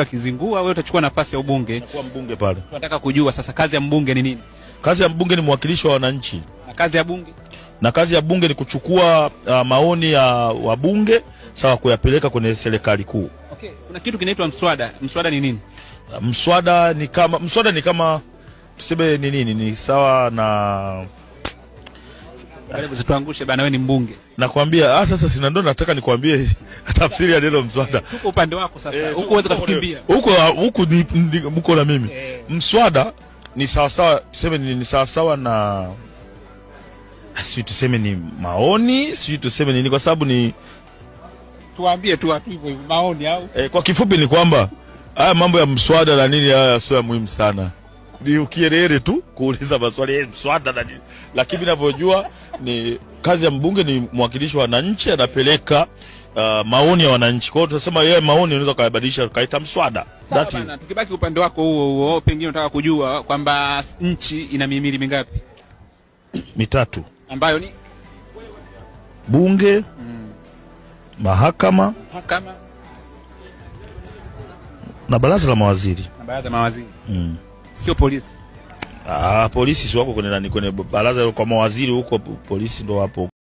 Mtu akizingua wewe utachukua nafasi ya ubunge. Nakuwa mbunge pale. Tunataka kujua sasa kazi ya mbunge ni nini? Kazi ya mbunge ni mwakilishi wa wananchi. Na kazi ya bunge? Na kazi ya bunge ni kuchukua maoni ya wabunge sawa, kuyapeleka kwenye serikali kuu. Okay, kuna kitu kinaitwa mswada. Mswada ni nini? Mswada ni kama tuseme ni nini? Ni sawa na Karibu usituangushe bana, wewe ni mbunge. Nakwambia sasa sina ndo nataka nikwambie tafsiri ya neno mswada. Tuko upande wako sasa. Huko uweze kukimbia. Huko huku ni mko na mimi. Mswada ni sawa sawa, tuseme ni sawa sawa na sio tuseme ni maoni, sio tuseme nini, kwa sababu ni tuambie tu watu hivyo hivyo maoni au kwa kifupi ni kwamba haya mambo ya mswada na nini haya sio ya muhimu sana. Ni ukielele tu kuuliza maswali mswada na nini. Lakini ninavyojua ni kazi ya mbunge ni mwakilishi wa wananchi, anapeleka maoni ya wananchi. Kwa hiyo tunasema yeye maoni unaweza kuyabadilisha ukaita mswada. That is. Tukibaki upande wako huo huo, pengine unataka kujua kwamba nchi ina mihimili mingapi? Mitatu. Ambayo ni bunge, mahakama na baraza la mawaziri. Na baraza la mawaziri. Sio polisi. Polisi si wako kwenye nani, kwenye baraza kwa mawaziri huko, polisi ndo wapo.